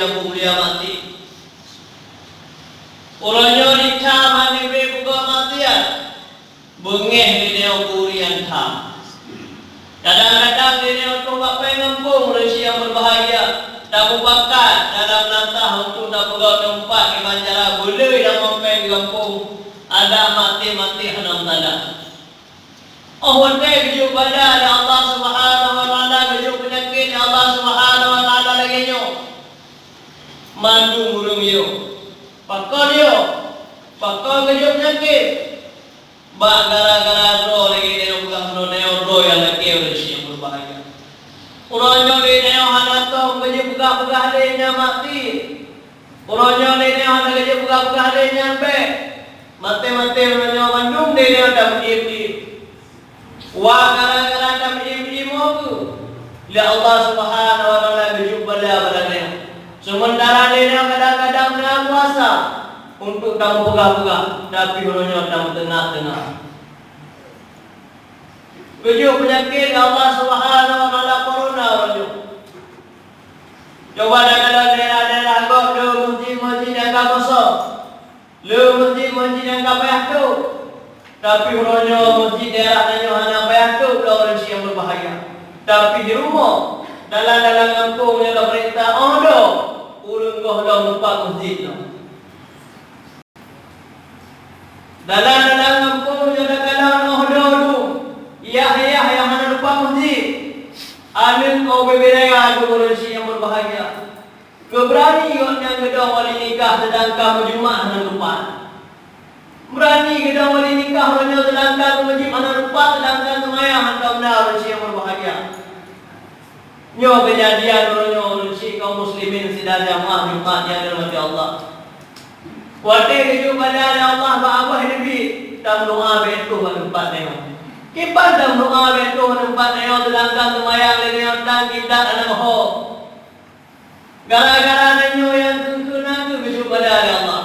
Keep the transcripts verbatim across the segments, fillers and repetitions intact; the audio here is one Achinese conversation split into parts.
nyang peumulia maté. Uroe nyoe di tham hana bri peugot maksiat, beungéh lé nyoe keu ureueng nyang tham. Kadang-kadang lé nyoe troh bak péng gampông, ureueng syiek nyang beubahgia, tamupakat dalam latah untuk tapeugöt teumpat kiban cara beuleueh lam péng di gampông, adak maté-maté hana meusalah. Óh watèe geujok bala lé Allah Subhanahu wa Taala, geujok peunyakét lé Allah Subhanahu wa Taala lagèe nyoe, mandum ureueng yo, pakon yo, pakon geujok peunyakét? Bak gara-gara droe lagèe tanyoe peugah droe, tanyoe droe nyang lakèe ureueng syiek nyang beubahgia. Uroe nyoe lé tanyoe hana tom geujeuet peugah-peugah lé nyang maté. Uroe nyoe lé nyoe hana geujeuet peugah-peugah lé nyang bèk. Maté-maté uroe nyoe mandum lé nyoe tameu'iem-'iem. Wah, gara-gara tameu'iem-'iem kheueh lé Allah Subhanahu wa Taala geujok bala-bala nyoe. Seumeuntara lé nyoe kadang-kadang na kuasa untuk tameupeugah-peugah, tapi uroe nyoe tameuteunga-teunga. Geujok peunyakét lé Allah Subhanahu wa Taala corona uroe nyoe. Cuba takalon daerah-daerah gob, le meuseujid-meuseujid nyang ka kosong, le meuseujid-meuseujid nyang ka payah tôb. Tapi uroe nyoe meuseujid daerah tanyoe hana payah tôb lom ureueng syiek nyang beubahgia. Tapi di rumoh, dalam-dalam gampông nyang ka peurintah, óh do ureueng goh lom teumpat meuseujid nyoe. Dalam-dalam gampông nyoe takalon óh do dum, yah-yah nyang hana teumpat meuseujid. Aneuk O B B raya ureueng syiek nyang beubahgia. Keubeurani gobnyan geudong wali nikah seudangkan meujumat hana teumpat. Beurani geudong wali nikah uroe nyoe seudangkan meujumat hana teumpat, seudangkan seumayang hana na ureueng syiek nyang beubahgia. Nyoe keujadian uroe nyoe ureueng syiek kaum muslimin sidang jamaah Jumat nyang dirahmati Allah. Watèe geujok bala lé Allah bak abah Nabi, tameudoa bèk troh bak teumpat nyoe. Kiban tameudoa bèk troh bak teumpat nyoe, seudangkan seumayang lagèe nyoe dan kiblat hana meuho. Gara-gara nyoe nyang keu-keu na kheueh geujok bala lé Allah.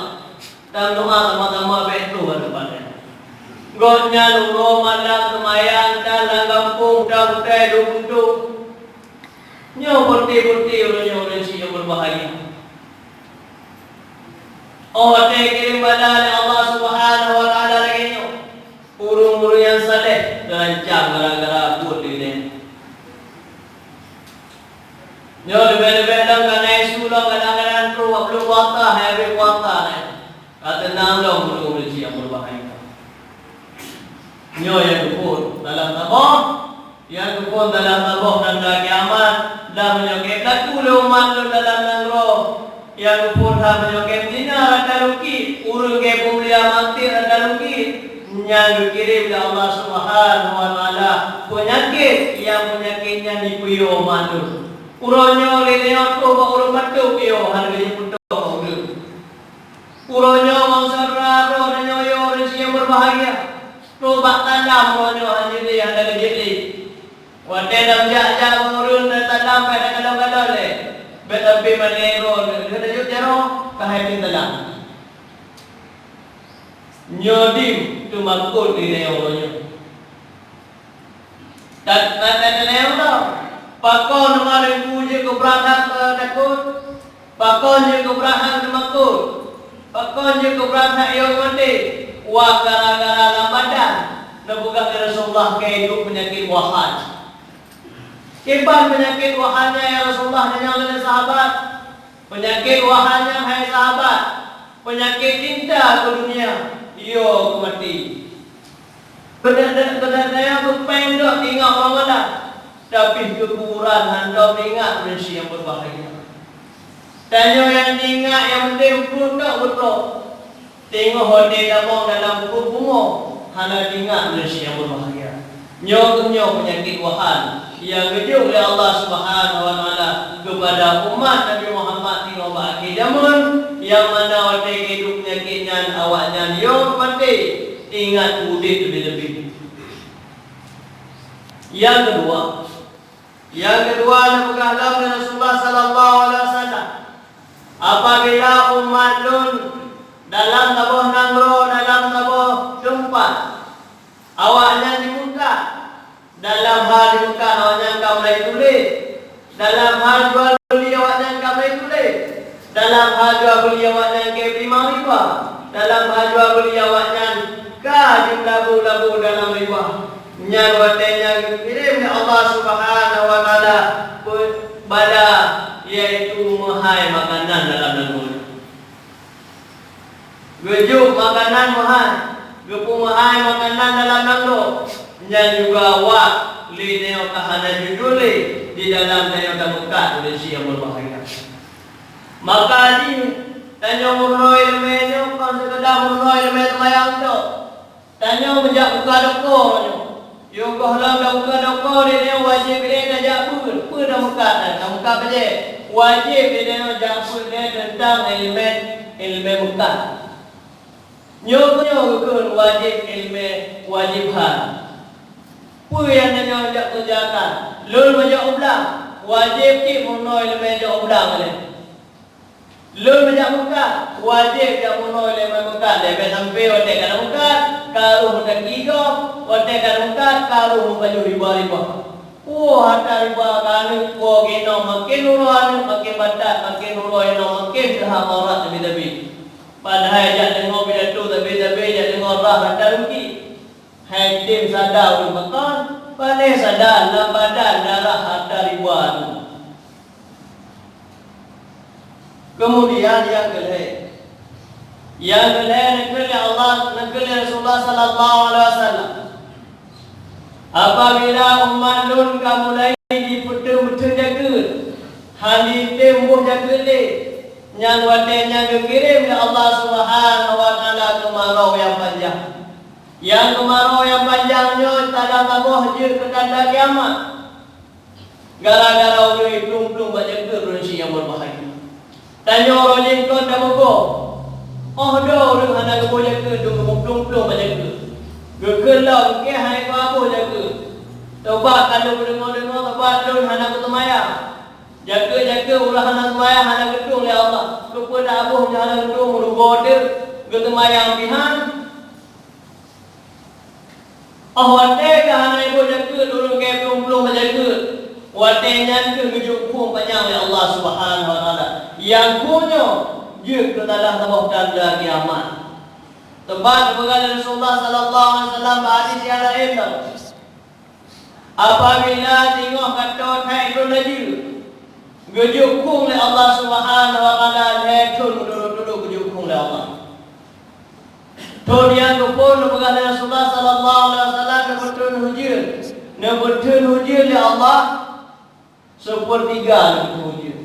Tameudoa sama-sama bèk troh bak teumpat nyoe. Gobnyan uroe malam seumayang dan lam gampông, utai-utai dum untuk. Nyoe bukti-bukti ureueng nyoe ureueng syiek nyang beubahgia. Óh watèe kirém bala lé Allah Subhanahu wa Taala lagèe nyoe, ureueng-ureueng nyang saleh geurancam gara-gara buet lé nyan. Nyoe leubeh-leubeh lom ka na isu lom kadang-kadang troh bak buleuen puasa, hai habéh puasa nyan. Ka teunang lom ureueng-ureueng syiek nyang beubahgia. Nyoe nyang geuphon dalam saboh, nyang geuphon dalam saboh tanda kiamat, dan meunyoe ka beulaku lé umat lôn dalam nanggroe, nyang geuphon that meunyoe ka zina rata lukit, ureueng ka peumulia maté rata lukit, nyan geukirém lé Allah Subhanahu wa Taala peunyakét, nyang peunyakét nyan jipeuyô umat lôn. Uroe nyoe lé nyoe troh bak ureueng bacut piôh hana geujeuet putôh ureueng. Uroe nyoe ngon syedara droe tanyoe yo ureueng syiek nyang beubahgia. Troh bak talam uroe nyoe hana jeuet lé, hana geujeuet lé. Watèe lam jak-jak ngon ureueng na talam bèk takalon-kalon lé. Bèk sampé malèe droe lheueh tajok jaroe ka hai pieng talam. Nyoe dim teumakot lé tanyoe uroe nyoe. Tat-, tat-, tat-, tat-, tat-, pakon teuma Teungku jeuet keu brat that, eh, takot? Pakon jeuet keu brat that teumakot? Pakon jeuet keu brat that yo maté? Wah, gara-gara lam badan neupeugah lé Rasulullah ka iduek peunyakét wahan. Kiban peunyakét wahan nyan, ya Rasulullah, tanyong lé sahabat. Peunyakét wahan nyan, hai sahabat, peunyakét cinta keu dunia, yo keu maté. Keuneuk, keuneuk, keuneuk geupeudong ingat Ramadan, tapi keu kuburan hántom ingat ureueng syiek nyang beubahgia. Tanyoe nyang ingat nyang penting pruet tok beutôi. Teungoh watèe tamong dalam pruet bumoe, hana teuingat ureueng syiek nyang beubahgia. Nyoe keuh nyoe peunyakét wahan nyang geujok lé Allah Subhanahu wa Taala keupada umat Nabi Muhammad singoh bak akhé jameun, nyang mana watèe ka iduek peunyakét nyan awaknyan yo maté, ingat udép leubeh-leubeh. Nyang keudua, Nyang keudua, neupeugah lom lé Rasulullah sallallahu alaihi wasallam, apabila umat lôn dalam saboh nanggroe, dalam saboh teumpat, awaknyan jimeungkat. Dalam hal jimeungkat, awaknyan ka mulai tuléh. Dalam hal jual beuli, awaknyan ka mulai tuléh. Dalam hal jual beuli awaknyan ka teurimong riba, dalam hal jual beuli awaknyan ka jimeulabu-labu dalam riba. Nyan watée nyan geukirém lé Allah Subhanahu wa Taala pe-, bala, yaitu meuhai makanan dalam nanggroe. Geujok makanan meuhai, geupeumeuhai makanan dalam nanggroe, nyan juga wak lé tanyoe ka hana jujur lé di dalam tanyoe tameukat, ureuëng syiek nyang beubahgia. Maka jih tanyoe meurunoe iéleumé nyoe kon seukeudar meurunoe iéleumé seumayang tok. Tanyoe meujak buka toko nyoe. Yoh gohlom tabuka toko, lé nyoe wajéb lé tajak beuet, peue tameukat nyan, tameukat bajée. Wajéb lé nyoe jak beuet lé teuntang iéleumé, iéleumé meukat. Nyoe, nyoe geukheun wajéb iéleumé, wajéb hai. Peue nyang tanyoe jak keujakan? Lôn meujak u blang, wajéb cit meurunoe iéleumé jak u blang lé. Lôn meujak meukat, wajéb jak meurunoe iéleumé meukat lé. Bék sampoe watée ka na meukat, ka rôh meutaki gob, watée ka na meukat, ka rôh meupajoh riba-riba. Woe, hareuta riba ka aneuëk po ginong, maken uroe aneuëk maken batat, maken uroe inong maken teuhah aurat sabe-sabe. Padahai jak deungoe pidato sabe-sabe, jak deungoe rhah hareuta rugi. Hai tem sada ureuëng makon, pane sada lam badan darah hareuta riba nyoe. Keumudian nyang keulhée, nyang keulhée neukheun lé Allah, neukheun lé Rasulullah sallallahu alaihi wasallam, "Apabila umat lôn ka mulai jipeuteumeuteueng jakeuet, hana jitem boh jakeuet lé, nyan watée nyan geukirém lé Allah Subhanahu wa Taala keumarau nyang panjang." Nyang keumarau nyang panjang nyoe tanda saboh jeuet keu tanda kiamat. Gara-gara ureuëng plueng-plueng bak jakeuet, ureuëng syiek nyang beubahgia. Tanyoe uroe jih kon tamuphom. Óh do ureuëng hana geuboh jakeuet, dum geuplueng-plueng bak jakeuet. Geukheun lom, keu hai geuboh jakeuet. Tobat ka lôn deungoe-deungoe, tobat lôn hana geuseumayang. Jakeuet-jakeuet ulôn hana seumayang, hana geutueng lé Allah. Keupeue taboh nyoe hana geutueng, rugoe teuh geuseumayang pih han. Óh watée ka hana iboh jakeuet, ureuëng keu plueng-plueng bak jakeuet, watée nyan kheueh geujok khueng panyang lé Allah Subhanahu wa Taala. Nyang khueng nyoe jeuet keu tanda saboh tanda kiamat. Teuma geupeugah lé Rasulullah sallallahu alaihi wasallam bak hadis nyang laén lom, "Apabila singoh ka toe that thon laju, geujok khueng lé Allah Subhanahu wa Taala, lhée thon meuturot-turot geujok khueng lé Allah." Thon nyang geuphon neupeugah lé Rasulullah sallallahu alaihi wasallam, neupeutheun hujeuen, neupeutheun hujeuen lé Allah, seupeurtiga neupeutheun hujeuen.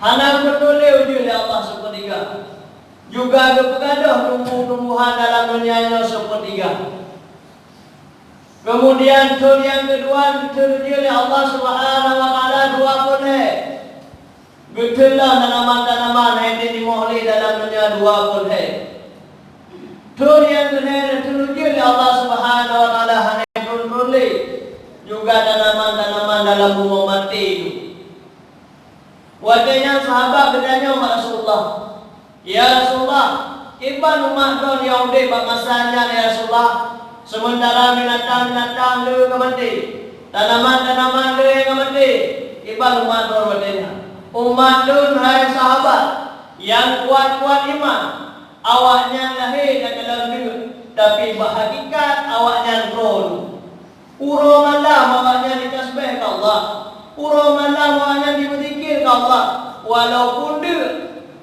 Hana geupeutheun lé hujeuen lé Allah seupeurtiga. Juga geupeugah doh tumbuh-tumbuhan dalam donya nyoe seupeurtiga. Keumudian thon nyang keudua neutheun hujeuen lé Allah Subhanahu wa Taala dua peuet lhée. Geutheun lom tanaman-tanaman hai teurimong lé dalam donya dua peuet lhée. Thon nyang keulhée neutheun hujeuen lé Allah Subhanahu wa Taala hana thon-thon lé. Juga tanaman-tanaman dalam bumoe maté. Watée nyan sahabat geutanyong bak Rasulullah, "Ya Rasulullah, kiban umat droe nyang udeb bak masa nyan, ya Rasulullah, seumeuntara binatang-binatang le ka maté, tanaman-tanaman le ka maté, kiban umat droe watée nyan?" "Umat lôn, hai sahabat, nyang kuat-kuat iman, awaknyan lahé takalon deuk, tapi bak hakikat awaknyan droe." Uroe malam awaknyan jitasbeh keu Allah. Uroe malam awaknyan jibeuzikir keu Allah. Walaupun deuk,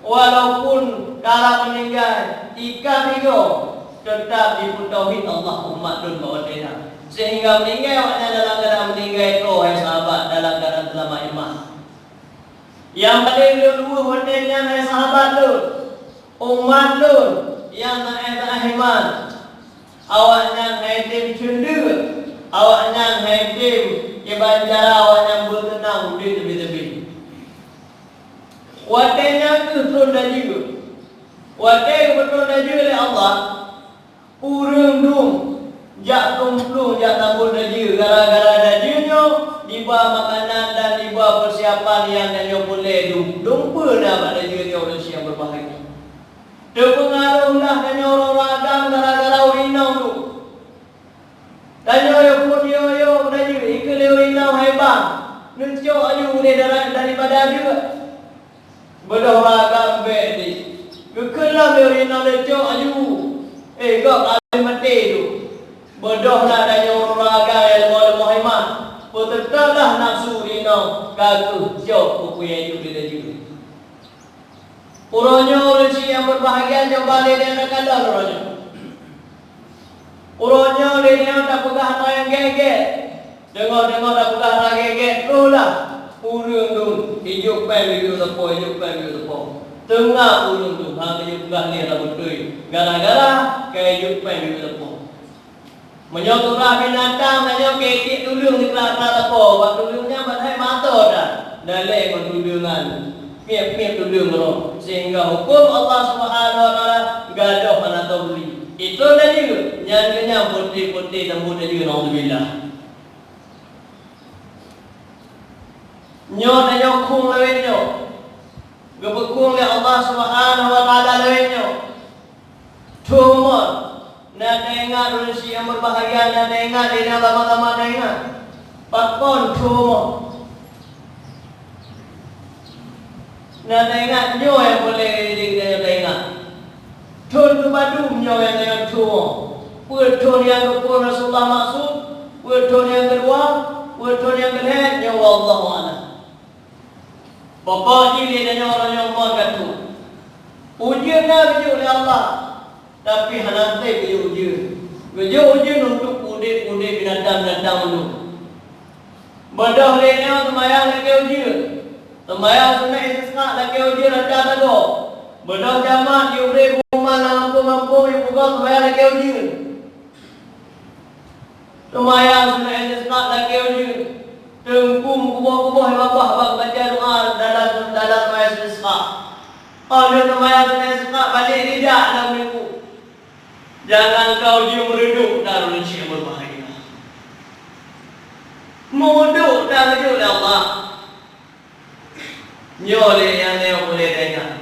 walaupun ka rab meuninggai, ikat igoe, teutap jipeutauhid Allah umat lôn bak watée nyan. Sehingga meuninggai awaknyan dalam keuadaan meuninggai droe, hai sahabat, dalam keuadaan seulamat iman. Nyang paleng lôn weueh watée nyan, hai sahabat lôn, umat lôn nyang na éh-na éh iman. Awaknyan hai tem ceundeue, awaknyan hai tem kiban cara awaknyan beuteunang udeb teubi-teubi. Watée nyan kheueh thon dajeue. Watée geupeuthon dajeue lé Allah, ureuëng dum jak plueng-plueng jak tambon dajeue, gara-gara dajeue nyoe jiba makanan dan jiba peusiapan nyang tanyoe peureulée dum. Dum peue na bak dajeue nyoe, ureuëng syiek nyang beubahgia. Teupeungaroh lah tanyoe uroe-uroe agam gara-gara ureuëng inong tu. Tanyoe yo pun yo-yo dajeue, ikeu lé ureuëng inong hai bang, neucok aju udeh dara-, daripada jeuet. Beudôh raga bèk di. Geukheun lom lé ureueng inong lé cok aju. Eh, gob ka lheueh maté tu. Beudôh na tanyoe ureueng raga nyang leumoh-leumoh iman. Peuteutap lah nafeusu ureueng inong ka keuh jok peue-peue nyang jeuet lé laju. Uroe nyoe ureueng syiek nyang beubahgia, coba lé tanyoe takalon uroe nyoe. Uroe nyoe lé tanyoe tapeugah hana nyang gèt-gèt. Deungoe-deungoe tapeugah hana gèt-gèt, troh lah. Ureueng dum, ijok pèng bibie teupo, ijok pèng bibie teupo. Teungoh ureueng dum, hana geujok peugah lé hana beutôi. Gara-gara ka ijok pèng bibie teupo. Meunyoe keurah binatang, tanyoe ka itiek tuleueng di krak-krak lakoe, bak tuleueng nyan ban hai mata that. Dalè ngon tuleueng nyan, miet-miet tuleueng roh, sehingga huköm Allah Subhanahu wa Taala gadôh hana tabeuli. Itu laju, nyan keuh nyan peunteng-peunteng tambot laju, naudzubillah. Nyoe tanyoe khueng lawét nyoe, geupeukhong lé Allah Subhanahu wa Taala lawét nyoe. Thon mon, na taingat ureueng syiek nyang beubahgia, na taingat lé nyang sama-sama taingat. Pakon thon mon? Na taingat nyoe nyang peureulèe lé geutanyoe taingat. Thon keu padum nyoe nyang tanyoe thon? Peue thon nyang geuphon Rasulullah maksud? Peue thon nyang keudua? Peue thon nyang keulhèe? Nyoe wallahu a'lam. Pokok jih lé tanyoe uroe nyoe mon ka tueng. Ujeuen na geujok lé Allah, tapi hana sép geujok ujeuen. Geujok ujeuen untuk udép-udép binatang-binatang mandum. Beudôh lé nyoe seumayang lakèe ujeuen. Seumayang sunat istisqa lakèe ujeuen rata sagoe. Beudôh jameun di ureueng bumoe lam gampông-gampông nyang peugah seumayang lakèe ujeuen. Seumayang sunat istisqa lakèe ujeuen. Teungku meukuboh-kuboh babah bak baca doa dalam, dalam seumayang istisqa. Óh lheueh seumayang sunat istisqa balek tidak lam minggu. Jangan kau jeuet meureudôk dan ureueng syiek beubahgia. Meureudôk dan geujok lé Allah. Nyoe lé nyang nyoe ulèe taingat.